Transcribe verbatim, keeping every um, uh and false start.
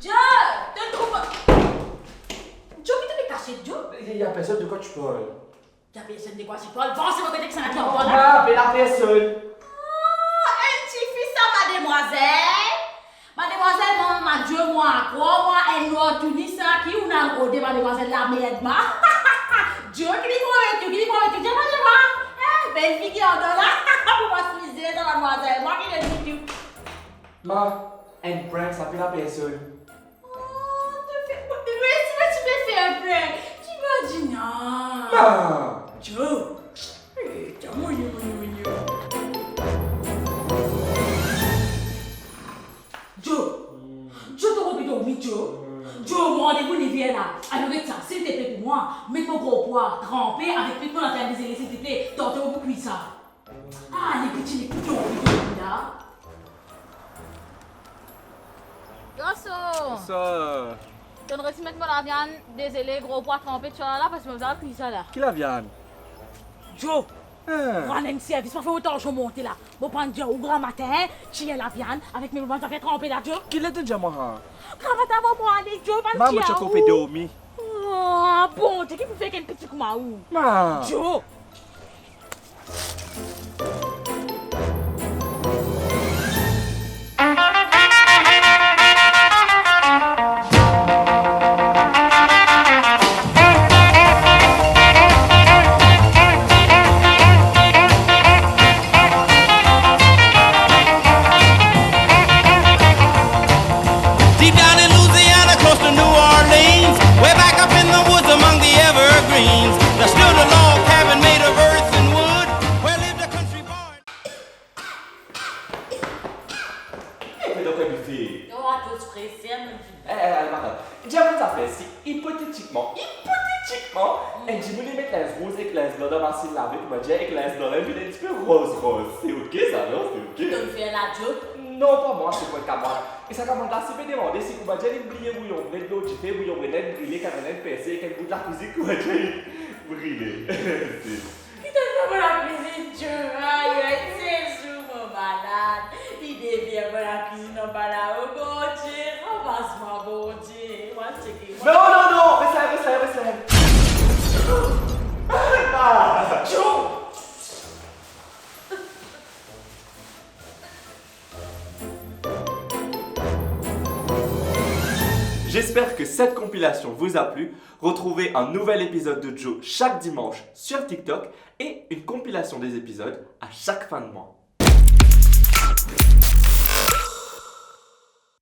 Joe, to trouv pa? Joe, ki to pe kasiet, Joe? Il y a personne, de quoi tu parles? Il y a personne, de quoi tu parles? Bon, c'est mon côté que ça n'a pas encore là. Ah, mais la personne. Ah, enn tifi sa, mademwazel. Mademwazel, mwa, mwa, Joe, mwa, krwar mwa, enn nwar touni sa, ki ou al rode, mademwazel, lamerd, mwa. Joe, ki li konvink ou, ki li konvink ou, Joe, mwa, Joe, mwa. Eh, bel figir dan la. Pou mwa smize sa, mademwazel, mwa ki le di tou. Ma, enn prank sa, pe la personn. Oh, to fer, wi, si, si, to fer enn prank. T'imagines? Ah. Joe. Eh, tiens, mon yo, mon yo, mon yo. Joe. Joe, to konpran, Joe? Joe, mo randevou nev er la. Alor, get sa, silteple pou mwa, met mo gro pwa tranpe avek pli mo laviann dezele, silteple. Tanto mo pou kwi sa. Ah, li piti, li piti, li piti la. Garson! Sa. To'nn resi met mo laviann dezele, gro pwa tranpe, ti la, parski mo bizin kwi sa la. Ki laviann? Joe! Hein? Rann enn servis, pa fer mo tansion monte la. Mo pa'nn dir ou gramatin, tir laviann avek me bann zafer tranpe la, Joe. Kiler to dir mwa sa? Gramatin, mo ale, Joe, pa'nn dir ou. Ma, mo ti okipe dormi. Ah, Bondie, ki pou fer ek enn piti kouma ou? Ma. Joe! Deep down in Louisiana, close to New Orleans, way back up in the woods among the evergreens, there stood a log cabin made of earth and wood, where lived a country boy. Eh, fais donc un buffet. Non, attends, je préfère mon Eh, eh, eh, madam, dir mwa sa, si ipotetikman, ipotetikman, enn dimoun li met linz rouz ek linz blan dan masinn lave, koumadir ek linz blan la, li vinn enn tipe roz roz. Se oke sa, non? Se oke. To'nn fer la, Joe? Non, pa mwa, se pou enn kamwad. E sa kamwad la, si pe demande si koumadir li bliye bouyon bre lor dife, bouyon bre net brile, karin net perse, ek enn bout lakwizinn, koumadir li brile. Ki to'nn fer mo lakwizinn, Joe? Ay, ay, se zour mo malad, li devien mo lakwizinn anba lao. Bondie, ranmas mwa, Bondie. Mwa, tcheke mwa. Non, non, non, res la, res la, res la. Ah! Joe! J'espère que cette compilation vous a plu. Retrouvez un nouvel épisode de Joe chaque dimanche sur TikTok et une compilation des épisodes à chaque fin de mois.